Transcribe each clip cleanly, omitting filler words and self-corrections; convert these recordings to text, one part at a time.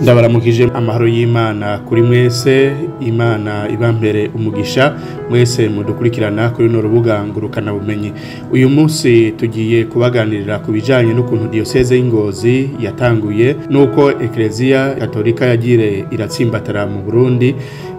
Ndabaramukije, amahoro y'Imana kuri mwese. Imana ibambere umugisha mwese mudukurikirana kuri runo rubuga ngurukana bumenyi. Uyu munsi tugiye kubaganirira ku bijanye n'ukuntu diyoseze y'Ingozi yatanguye, n'uko Eklezia Katolika yagire iratsimbatara mu Burundi.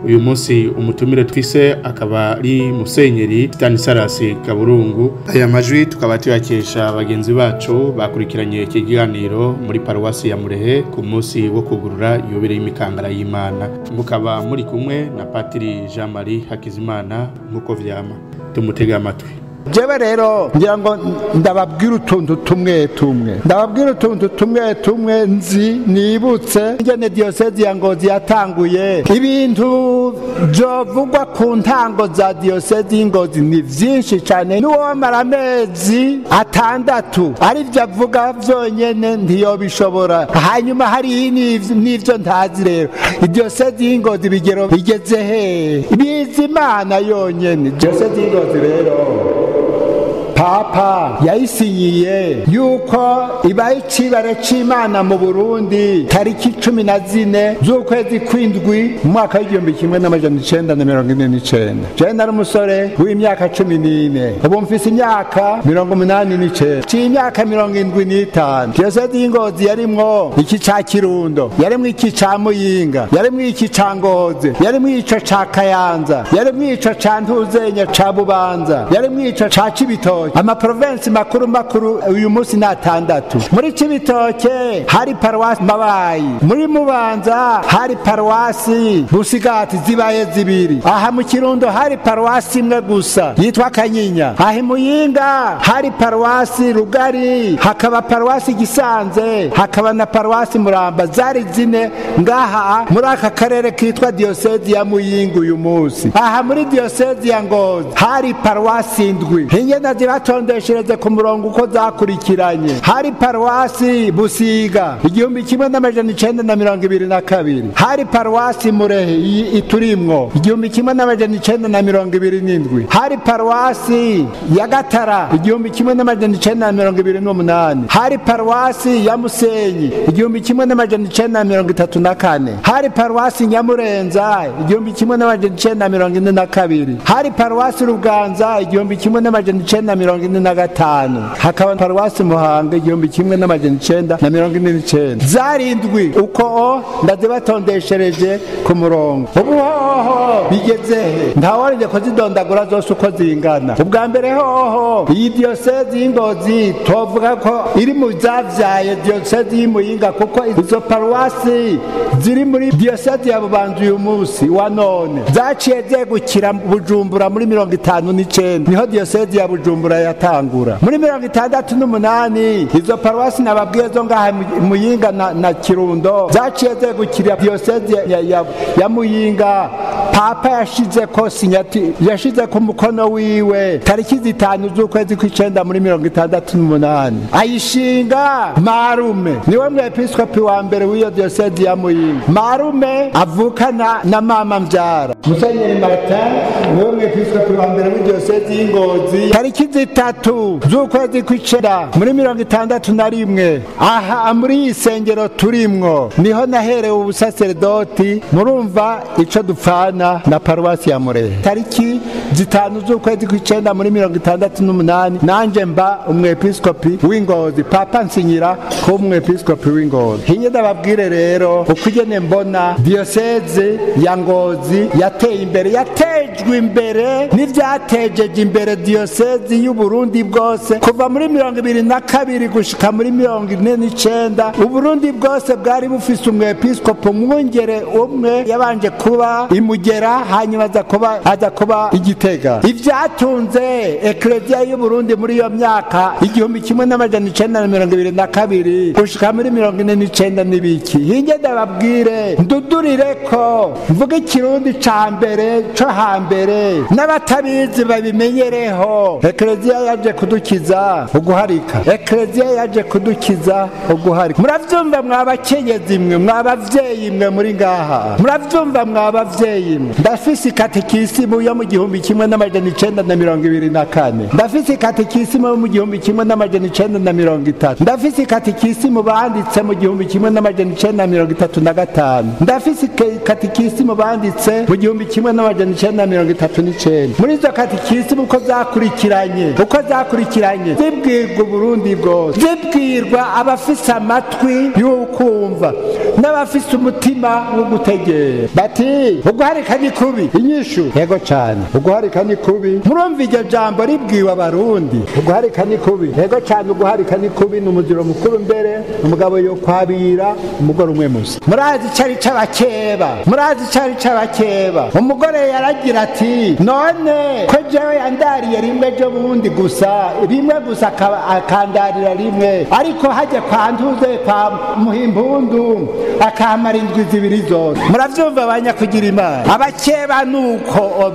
Uyu munsi umutumire twise akaba ari Musenyeri Stanislas Kaburungu. Aya majwi tukaba tuyakesha bagenzi bacu bakurikiranye ikiganiro muri paruwasi ya Murehe ku munsi wo kugurura yubile y'imikangara y'Imana. Mukaba muri kumwe na Patiri Jean Marie Hakizimana nkuko vyama. Tumutega amatwi. Jewe rero ngira ngo ndababwira utuntu tumwe tumwe, ndababwira utuntu tumwe tumwe nzi nibutse ingene diyosezi ya Ngozi yatanguye. Ibintu vyovugwa ku ntango za diyosezi y'Ingozi ni vyinshi cane, n'uwomara amezi 6 arivyo avuga vyonyene ntiyobishobora. Hanyuma hari n'ivyo ntazi rero. Diyosezi y'Ingozi bigero bigeze hehe? Bizi Imana yonyene. Diyosezi y'Ingozi rero Papa yayisinyiye yuko ibaye icibare c'Imana mu Burundi tariki 14 z'ukwezi kw'indwi mu mwaka w'1949. Jewe nari umusore w'imyaka 14, ubu mfise imyaka 89, c'imyaka 75. Diyosezi y'Ingozi yarimwo iki ca Kirundo, yarimwo iki ca Muyinga, yarimwo iki ca Ngozi, yarimwo ico ca Kayanza, yarimwo ico ca Ntuzenya ca Bubanza, yarimwo ico ca Cibitoke. Amaprovensi makuru makuru uyu munsi ni 6. Muri Cibitoke hari paruwasi Mabayi, muri Mubanza hari paruwasi Busigati zibaye 2. Aha mu Kirundo hari paruwasi imwe gusa yitwa Kanyinya. Aha Muyinga hari paruwasi Rugari, hakaba paruwasi Gisanze, hakaba na paruwasi Muramba. Zari 4 ngaha muri aka karere kitwa diyosezi ya Muyinga uyu munsi. Aha muri diyosezi ya Ngozi hari paruwasi 7. Ingene zibatondeshereze ku murongo uko zakurikiranye. Hari paruwasi Busiga 1922, hari paruwasi Murehe iturimwo 1927, hari paruwasi ya Gatara 1928, hari paruwasi ya Musenyi 1934, hari paruwasi Nyamurenza 1942, hari paruwasi Ruganza 1945, hakaba paruwasi Muhanga 1949. Zari 7 uko ndazibatondeshereje ku murongo. Ubu hoho bigeze he? Ntawarije kuzidondagura zose uko zingana. Ubwa mbere hoho iyi diyosezi y'Ingozi tovuga ko iri mu zavyaye diyosezi y'Imuyinga, kuko izo paruwasi ziri muri diyosezi ya Bubanza uyu munsi wa none zaciye zegukira Bujumbura muri 59, niho diyosezi ya Bujumbura yatangura. Muri 68 izo paruwasi nababwiye zo ngaha Muyinga na Kirundo zaciye zegukira diyosezi ya Muyinga. Papa yashize ko sinyati, yashize ko mukono wiwe tariki 5 z'ukwezi kw'icenda muri 68, ayishinga Marume, niwe mwepiskopi wa mbere w'iyo diyosezi ya Muyinga. Marume avukana na mama mbyara. Musenyeri Martin niwe mwepiskopi wa mbere w'idiyosezi y'Ingozi tariki 3 z'ukwezi kw'icenda muri 61. Aha muri iyi sengero turimwo niho naherewe ubusaserdoti. Murumva ico dupfana na paruwasi ya Murehe. Tariki 5 z'ukwezi kw'icenda muri 68 nanje mba umwepiskopi w'Ingozi. Papa nsinyira ko umwepiskopi w'Ingozi. Hinye ndababwire rero uko igene mbona diyoseze ya Ngozi yateye imbere, yatejwe imbere n'ivyatejeje imbere diyoseze y'u Burundi bwose kuva muri 22 gushika muri 49. Uburundi bwose bwari bufise umwepiskopi umwungere umwe yabanje kuba imugera, hanyuma aza kuba Igitega. Ivyatunze Eklezia y'u Burundi muri iyo myaka 1922 gushika muri 49 n'ibiki. Hinge ndababwire ndudurire ko mvuga ikirundi ca mbere co hambere n'abatabizi babimenyereho. Eklezia Ekleziya yaje kudukiza uguharika. Ekleziya yaje kudukiza uguharika. Muravyumva mwabakenyezi mwe, mwabavyeyi mwe muri ngaha. Muravyumva mwabavyeyi mwe. Ndafise ikatekisimu yo mu 1924. Ndafise ikatekisimu yo mu 1930. Ndafise ikatekisimu banditse mu 1935. Ndafise ikatekisimu banditse mu 1939. Muri izo katekisimu uko zakurikiranye, zibwirwa Burundi bwose, zibwirwa abafise amatwi y'ukumva n'abafise umutima wo gutegera. Bati uguharika ni kubi. Inyishu yego cyane, uguharika ni kubi. Murumva iryo jambo ribwiwe Abarundi, uguharika ni kubi. Yego cyane, uguharika ni kubi, ni umuziro mukuru mbere umugabo yo kwabira umugore umwe musa. Murazi cari c'abakeba, murazi cari c'abakeba. Umugore yaragira ati none ko jewe yandariye rimwe jo bundi gusa, rimwe gusa akandarira rimwe, ariko hajya kwa ntuze kwa Muhimbundu akamara indwi zibiri zose. Muravyumva abanyakugira Imana, abakeba nuko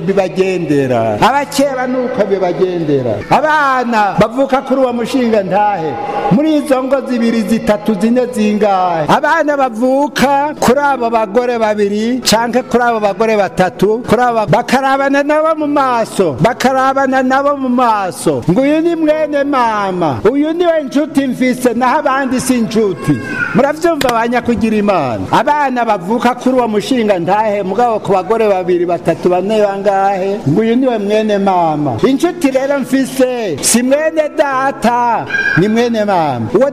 bibagendera, abakeba nuko bibagendera. Abana bavuka kuri uwo mushinga ntahe muri izo ngo zibiri zitatu zine zingahe, abana bavuka kuri abo bagore babiri canke kuri abo bagore batatu, kuri abo bakarabana nabo mu maso, bakarabana nabo mu maso, ngo uyu ni mwene mama, uyu niwe nshuti mfise, naho abandi si nshuti. Muravyumva abanyakugira Imana, abana bavuka kuri uwo mushinga ntahe mugabo ku bagore babiri batatu bane bangahe, ngo uyu niwe mwene mama. Inshuti rero mfise si mwene data, ni mwene mama, uwo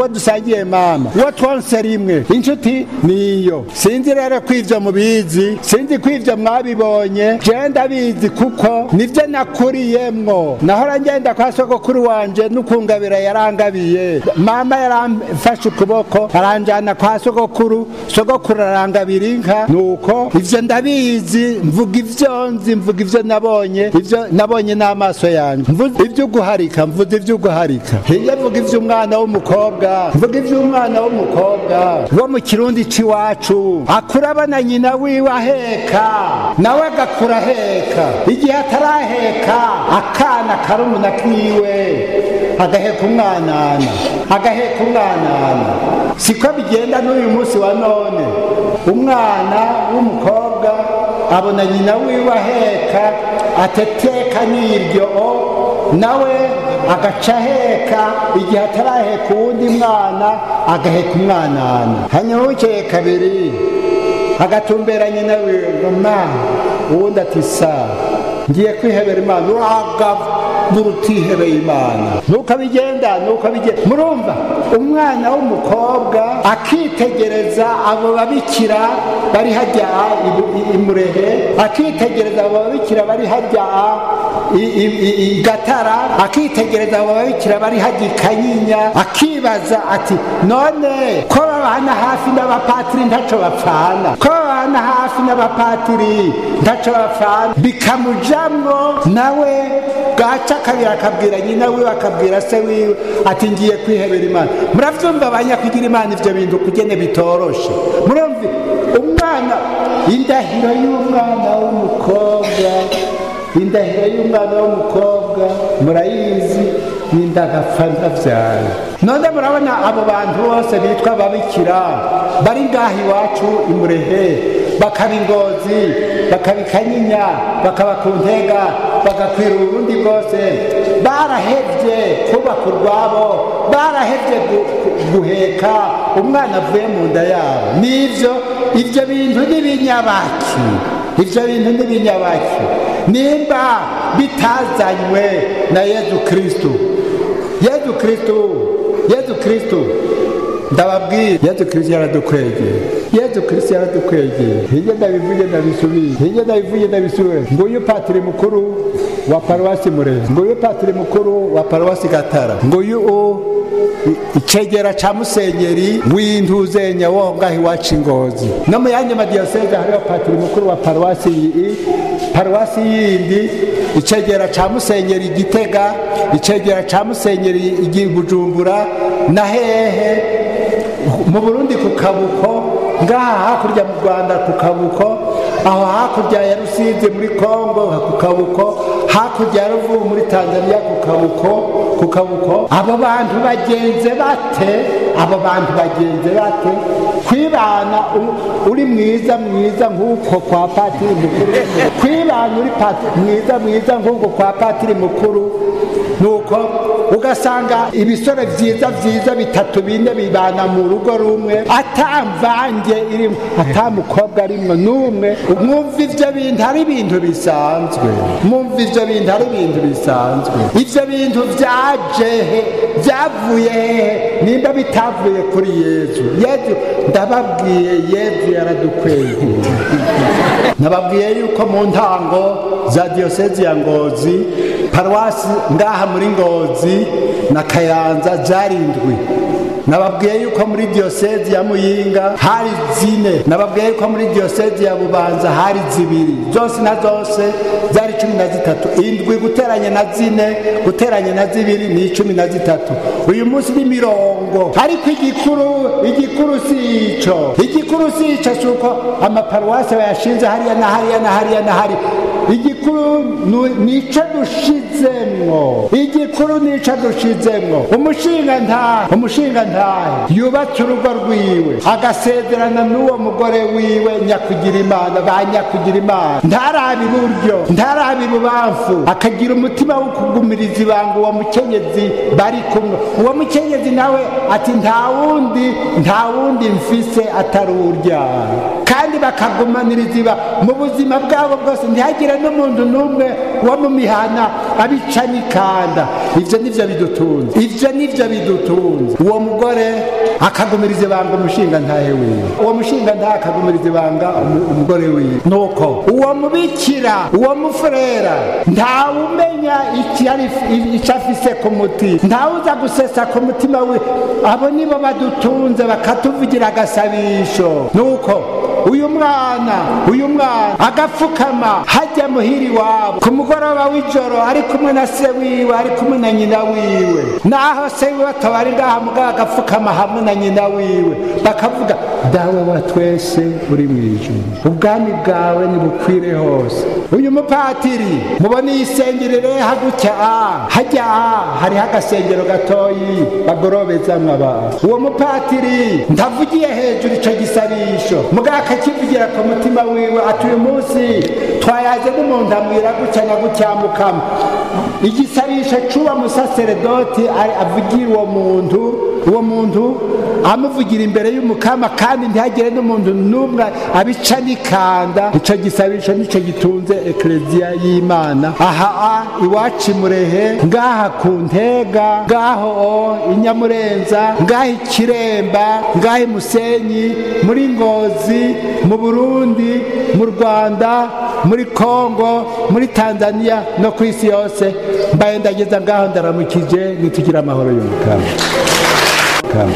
dusangiye mama, uwo twonse rimwe, inshuti niyo. Sinzi rero kwivyo mubizi, sinzi kwivyo mwabibonye, je ndabizi kuko nivyo nakuriyemwo. Nahora ngenda kwa sogokuru wanje n'ukungabira yarangabiye, mama yaramfashe ukuboko aranjana kwa sogokuru, sogokuru arangabira inka. Nuko ivyo ndabizi, mvuga ivyo nzi, mvuga ivyo nabonye, ivyo nabonye n'amaso yanje. Mvuga ivyo guharika, mvuga ivyo guharika. Hirya mvuga ivyo umwana w'umukobwa, mvuga ivyo umwana w'umukobwa wo mu Kirundi c'iwacu akurabana nyina wiwe aheka, nawe agakura aheka. Igihe ataraheka akana karumuna kiwe agaheka umwanana, agaheka umwanana. Siko bigenda n'uyu munsi wa none. Umwana w'umukobwa abona nyina wiwe aheka, ateteka n'iryo, nawe agaca aheka. Igihe ataraheka uwundi mwana agaheka umwanana. Hanyuma bukeye kabiri agatumbera nyina wiwe ngo ma, uwundi ati sa ngiye kwihebera Imana. Uragabura utihebeye Imana. Nuko bigenda, nuko bigenda. Murumva umwana w'umukobwa akitegereza abo babikira bari hajya imurehe, akitegereza abo babikira bari hajya Gatara, akitegereza abo babikira bari hajya Ikanyinya, akibaza ati none ko babana hafi n'abapatiri ntaco bapfana, ko babana hafi n'abapatiri ntaco bapfana. Bikamujamwo nawe gaca kabira akabwira nyina wiwe, akabwira se wiwe ati ngiye kwihebera Imana. Muravyumva abanyakugira Imana ivyo bintu kugene bitoroshe. Murumva umwana, indahiro y'umwana w'umukobwa, indahiro y'umwana w'umukobwa murayizi, ni ndagapfa ndavyara. None murabona abo bantu bose bitwa babikira bari ngaha iwacu imurehe, bakaba Ingozi, bakaba Ikanyinya, bakaba ku Ntega, bagakwira Uburundi bwose, barahevye kubaka urwabo, barahevye guheka umwana avuye mu nda yabo. Nivyo ivyo bintu n'ibinyabaki, ivyo bintu n'ibinyabaki nimba bitazanywe na Yezu Kristo. Yezu Kristo, Yezu Kristo, ndababwira, Yezu Kristo yaradukwegeye, Yezu Kristo yaradukwegeye. Hirya ndabivuge ndabisubiye, hirya ndabivuge ndabisubiye. Nguyu patiri mukuru wa paruwasi Murehe, nguyu patiri mukuru wa paruwasi Gatara, nguyu icegera ca musenyeri w'intuzenya wo ngaho iwacu Ingozi. No mu yandi madiyoseze hariho patiri mukuru wa paruwasi iyi, paruwasi yindi, icegera ca musenyeri Gitega, icegera ca musenyeri Bujumbura, na hehe mu Burundi ku Kabuko, ngaha hakurya mu Rwanda ku Kabuko. Aho hakurya ya Rusizi muri Kongo ku Kabuko, hakurya ya Ruvubu muri Tanzania ku Kabuko, ku Kabuko. Abo bantu bagenze bate? Abo bantu bagenze bate? Kwibana uri mwiza mwiza nk'uko kwa patiri mukuru, kwibana uri mwiza mwiza nk'uko kwa patiri mukuru, nuko ugasanga ibisore vyiza vyiza bitatu bine bibana mu rugo rumwe, atamvange irimo, atamukobwa arimwo n'umwe. Mwumva ivyo bintu ari ibintu bisanzwe, mwumva ivyo bintu ari ibintu bisanzwe. Ivyo bintu vyaje he? Vyavuye hehe? Nimba bitavuye kuri Yezu. Yezu ndababwiye, Yezu yaradukwegeye. Nababwiye yuko mu ntango za diyosezi ya Ngozi, paruwasi ngaha muri Ngozi na Kayanza zarindwi. Nababwiye yuko muri diyosezi ya Muyinga hari 4. Nababwiye yuko muri diyosezi ya Bubanza hari 2. Zose na zose zari 13. Indwi guteranya na 4 guteranya na 2 ni 13. Uyu munsi ni mirongo. Ariko igikuru si ico. Igikuru si ico suko amaparuwasi bayashinze hariya na hariya na hariya na hariya. Igikuru nico dushizemwo. Igikuru nico dushizemwo. Umushinga ntahe yubatse urugo rwiwe, agasezerana n'uwo mugore wiwe nyakugira Imana, ba nyakugira Imana, ntarabe iburyo ntarabe ibubamfu, akagira umutima wo kugumiriza ibanga uwo mukenyezi bari kumwe. Uwo mukenyezi nawe ati nta wundi mfise atari urya. Kandi bakagumaniriza iba mu buzima bwabo bwose, ntihagire n'umuntu n'umwe wo mu mihana abica n'ikanda. Ivyo nivyo bidutunze, ivyo nivyo bidutunze. Uwo mugore akagumiriza ibanga umushinga ntahe wiwe, uwo mushinga ntahe akagumiriza ibanga umugore wiwe. Nuko uwo mubikira, uwo mufurera, ntawumenya icyo afise ku mutima, ntawuza gusesa ku mutima we. Abo nibo badutunze, bakatuvugira agasabisho. Nuko uyu mwana agapfukama hajya muhiri wabo ku mugoroba w'ijoro, ari kumwe na se wiwe, ari kumwe na nyina wiwe. Naho se wiwe atabari ngaha, mugabo agapfukama hamwe na nyina wiwe, bakavuga: Dawe wa twese uri mu ijuru, ubwami bwawe nibukwire hose. Uyu mupatiri mubona isengerere hagutya hajya hariho agasengero gatoyi bagorobezamwo abantu. Uwo mupatiri ntavugiye hejuru ico gisabisho, mugabo akakivugira ku mutima wiwe, ati uyu munsi twayaze n'umuntu amwira gutya na gutya mukama. Igisabisho c'uwo musaseredoti avugira uwo muntu amuvugira imbere y'umukama, kandi ntihagire n'umuntu n'umwe abica n'ikanda. Ico gisabisho nico gitunze ekleziya y'Imana. Aha iwacu Murehe, ngaha ku Ntega, ngaho Inyamurenza, ngaha Ikiremba, ngaha Musenyi, muri Ngozi, mu Burundi, mu Rwanda, muri Kongo, muri Tanzania no ku isi yose. Mbaye ndageza ngaho, ndaramukije, nitugira amahoro y'umukama. Kama.